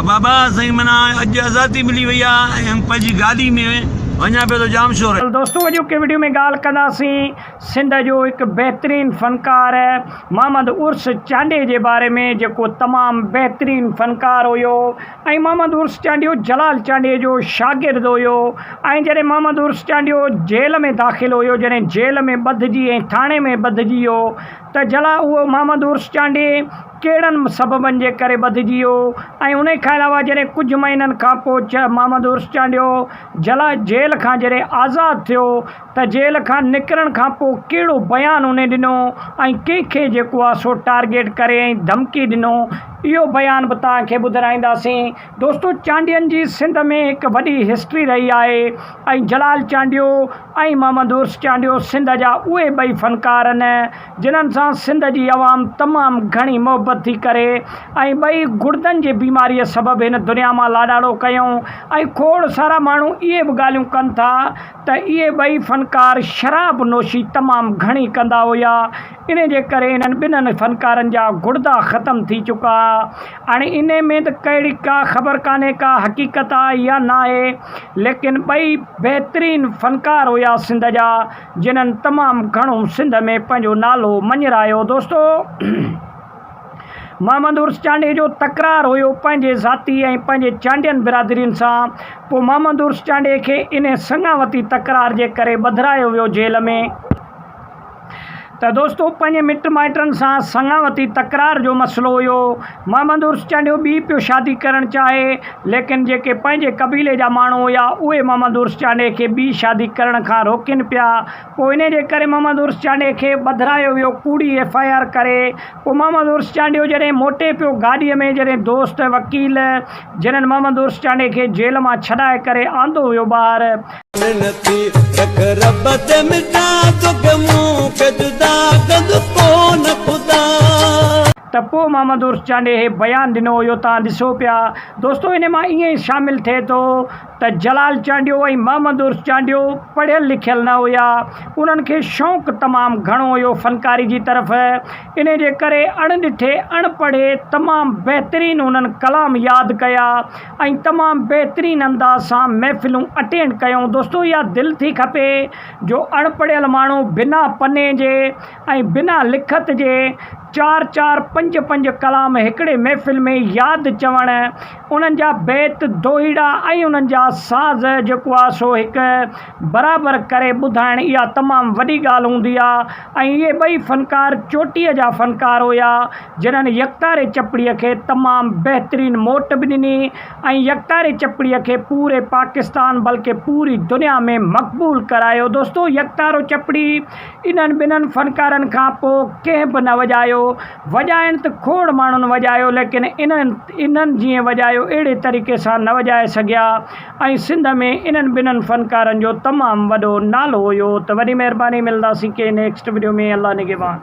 بابا سائين معنيٰ اڄ آزادي ملي وئي آ ۽ پنهنجي گاڏي ۾ وڃان پيو ٿو ڄامشوري. دوستو اڄوڪي وڊيو ۾ ڳالهه ڪنداسين سنڌ جو هڪ بهترين فنڪار محمد عرس چانڊيي جي باري ۾ جيڪو تمام بهترين فنڪار هيو ۽ محمد عرس چانڊيو جلال چانڊيي جو شاگرد هيو ۽ جڏهن محمد عرس چانڊيو جيل ۾ داخل هيو جڏهن جيل ۾ ٻڌجي ۽ ٿاڻي ۾ ٻڌجي ويو ته جلا اهو محمد عرس چانڊيي ڪهڙن سببن جي ڪري ٻڌجي ويو ۽ انهي کان علاوه جڏهن ڪجهه مهينن کان پوء محمد عرس چانڊيو جلا جيل کان جڏهن آزاد ٿيو ته جيل کان نڪرڻ کان پوء ڪهڙو بيان انهي ڏنو ۽ ڪنهن کي جيڪو آهي سو ٽارگيٽ ڪري ۽ ڌمڪي ڏنو اهو بيان به توهان کي ٻڌرائينداسين دوستو چانڊين جي سنڌ ۾ هڪ وڏي هسٽري رهي آهي ۽ جلال چانڊيو ۽ محمد عرس چانڊيو سنڌ جا اهي ٻئي فنڪار آهن جنھن سان سنڌ جي عوام تمام گهڻي محبت ٿي ڪري ۽ ٻئي گڙدن جي بيماريء سبب هن دنيا مان لاڏاڻو ڪيائون ۽ کوڙ سارا ماڻهو اهي به ڳالهيون ڪن ٿا ته اهي ٻئي فنڪار شراب نوشي تمام گهڻي ڪندا هيا انهي جي ڪري انهن ٻنهن فنڪارن جا گڙدا ختم ٿي چڪا هاڻي انهي ۾ ته ڪهڙي ڪا خبر ڪانهي ڪا حقيقت آهي يا ناهي ليڪن ٻئي بهترين فنڪار هيا سنڌ جا جنھن تمام گھڻو سنڌ ۾ پنھنجو نالو مڃرايو دوستو محمد عرس چانڊيي جو تڪرار ھيو پنھنجي ذاتي ۽ پنھنجي چانڊين برادرين سان پوء محمد عرس چانڊيي کي انھي سڱاوتي تڪرار جي ڪري ٻڌرايو ويو جيل ۾ ته دوستو پنهنجي مٽ مائٽن سان سڱاوتي تڪرار جو مسئلو هيو. محمد عرس چانڊيو ٻي پيو شادي ڪرڻ چاهي ليڪن جيڪي پنهنجي قبيلي جا ماڻهو هيا اهي محمد عرس چانڊيي کي ٻي شادي ڪرڻ کان روڪين پيا پوء انهي جي ڪري محمد عرس چانڊيي کي ٻڌرايو ويو ڪوڙي ايف I R ڪري پوء محمد عرس چانڊيو جڏهن موٽي پيو گاڏي ۾ جڏهن دوست وڪيل جنھن محمد عرس چانڊيي کي جيل مان ڇڏائي ڪري آندو ويو ٻاهر. نه ٿي رک رب تي مٺا توکي مون کي جدا ڪندو ڪو نه خدا. ته پوء محمد عرس چانڊيي هي بيان ڏنو هيو تان ڏسو پيا دوستو انهي مان ائين ئي شامل ٿئي ٿو ته جلال چانڊيو ۽ محمد عرس چانڊيو پڙهيل لکيل نه هيا انهن کي شوق تمام گهڻو هيو فنڪاري جي طرف انهي جي ڪري اڻ ڏٺي اڻ پڙهي تمام بهترين انهن ڪلام ياد ڪيا ۽ تمام بهترين انداز سان محفلون اٽينڊ ڪيون دوستو اها دل ٿي کپي جو اڻ پڙهيل ماڻهو بنا پني جي ۽ بنا لکت جي چار چار پنج پنج ڪلام هڪڙي محفل ۾ ياد چوڻ انهن جا بيت دوهيڙا ۽ انهن جا ساز جيڪو آهي سو هڪ برابر ڪري ٻڌائڻ اها تمام وڏي ڳالهه هوندي آهي ۽ اهي ٻئي فنڪار چوٽيء جا فنڪار هيا جنھن يڪتاري چپڙيء کي تمام بهترين موٽ به ڏني ۽ يڪتاري چپڙيء کي پوري پاڪستان بلڪه پوري دنيا ۾ مقبول ڪرايو دوستو يڪتارو چپڙي انهن ٻنهن فنڪارن کان پوء ڪنهن به نه وڄايو وڄائڻ ته کوڙ ماڻهن وڄايو ليڪن انهن انهن جيئن وڄايو اهڙي طريقي سان نه وڄائي سگهيا ۽ سنڌ ۾ انهن ٻنهن فنڪارن جو تمام وڏو نالو هيو ته وڏي مهرباني ملنداسين ڪنهن نيڪسٽ وڊيو ۾ الله نگهبان.